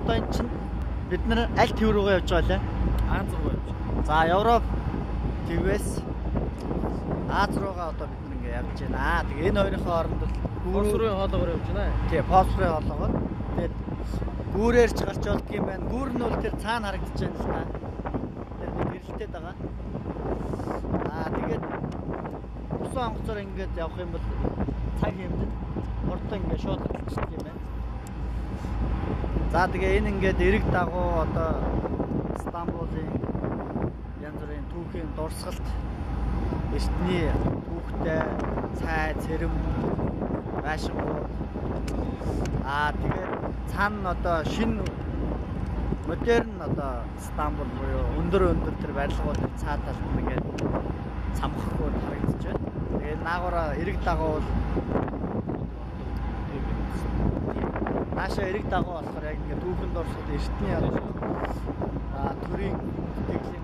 Одоо энэ чинь бид нар аль төв рүүгээ явж байгаа лээ? Аз руу явж байна. За, Европ твээс Аз руугаа одоо бид нар ингэ явж байна. Тэгээ энэ хоёрын хооронд бол Босфорын хоолоогоор явж байна. Тий, Босфорын хоолоогоор. Тэгээд гүүрээр ч гарч болдго юм байна. Гүүр нь бол тэр цаана харагдаж байна л та. Тэр нэг гэрэлтэй байгаа. Аа, тэгээд усан онгоцоор ингээд явах юм бол цаг хэмнэн хурдан ингээд шууд хөдөлчихдөг юм байна. За, тэгээ энэ ингээд эрэг дагуу одоо Стамбулын янз бүрийн түүхийн дурсгалт, эртний түүхтэй цай, цэрэм, байшингууд. Аа, тэгээд цаана одоо шинэ модерн одоо Стамбул буюу өндөр өндөр тэр барилгууд цаа талд нь ингээд цамхахгүй харагдаж байна. Тэгээд наагаараа эрэг дагуу бол наашаа эрэг дагуу болохоор яг ингээд түүхэн дурсгал, эртний одоо төрийн сэтгэлийн